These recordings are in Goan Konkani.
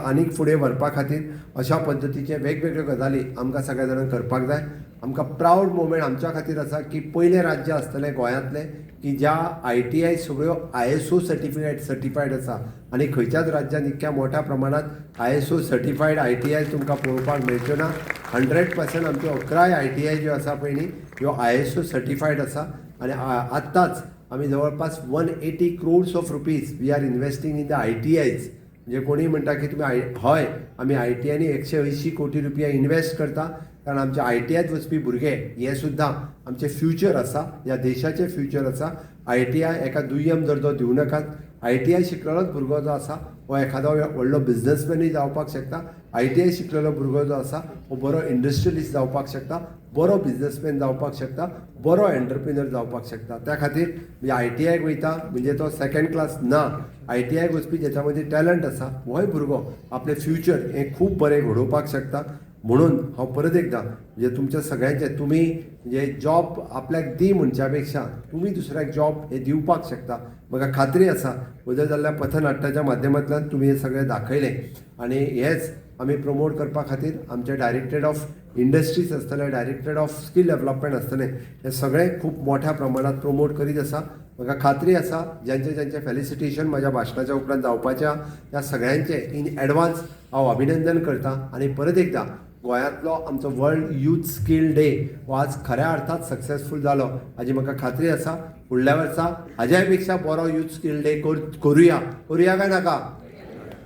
आनीक फुडें व्हरपा खातीर अशा पद्दतीचे वेगवेगळ्यो गजाली आमकां सगळ्या जाणांक करपाक जाय. आमकां प्रावड मोमेंट आमच्या खातीर आसा की पयलें राज्य आसतलें गोंयांतलें की ज्या ITI सगळ्यो ISO certified आसा आनी खंयच्याच राज्यांत इतक्या मोठ्या प्रमाणांत ISO certified ITI तुमकां पळोवपाक मेळच्यो ना. 100% आमच्यो 11 ITI ज्यो आसा पळय न्ही, ह्यो ISO certified आसा आनी आत्ताच आमी जवळपास 180 crores of rupees we are investing in the ITIs. म्हणजे कोणी म्हणटा की तुमी हय, आमी ITIनी 180 कोटी रुपया इन्वेस्ट करता, कारण आमच्या ITIत वचपी भुरगे हे सुद्दां आमचे फ्युचर आसा, ह्या देशाचें फ्युचर आसा. ITI एका दुय्यम दर्जो दिवं नाकात. ITI शिकलेलोच भुरगो जो आसा हो एखादो व्हडलो बिजनसमॅनूय जावपाक शकता. ITI शिकलेलो भुरगो जो आसा हो बरो इंडस्ट्रियलिस्ट जावपाक शकता, बरो बिजनसमॅन जावपाक शकता, बरो एंटरप्रिनर जावपाक शकता. त्या खातीर म्हणजे ITIक वयता म्हणजे तो सेकंड क्लास ना. ITIक वचपी ज्याच्या मदीं टॅलंट आसा होय भुरगो आपलें फ्युचर हें खूब बरें घडोवपाक शकता. म्हणून हांव परत एकदां म्हणजे तुमच्या सगळ्यांचे तुमी म्हणजे जॉब आपल्याक दी म्हणच्या पेक्षा तुमी दुसऱ्याक जॉब हे दिवपाक शकता. म्हाका खात्री आसा बदल जाल्ल्या पथनाट्याच्या माध्यमांतल्यान तुमी हें सगळें दाखयलें आनी हेच आमी प्रमोट करपा खातीर आमचे डायरेक्टरेट ऑफ इंडस्ट्रीज आसतलें, डायरेक्टरेट ऑफ स्कील डेवलपमेंट आसतलें, हें सगळें खूब मोठ्या प्रमाणांत प्रमोट करीत आसा. म्हाका खात्री आसा ज्यांचे ज्यांचे फेलिसिटेशन म्हाज्या भाशणाच्या उपरांत जावपाच्या त्या सगळ्यांचें इन एडवान्स हांव अभिनंदन करता आनी परत एकदां गोंयांतलो आमचो वर्ल्ड यूथ स्कील डे हो आज खऱ्या अर्थात सक्सेसफूल जालो हाजी म्हाका खात्री आसा. फुडल्या वर्सा हाज्याय पेक्षा बरो यूथ स्कील डे करुया. करुया काय नाका?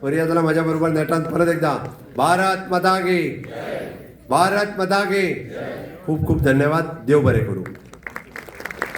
करुया जाल्यार म्हाज्या बरोबर नेटान परत एकदां भारत माता की, भारत माता की. खूब खूब धन्यवाद. देव बरें करूं.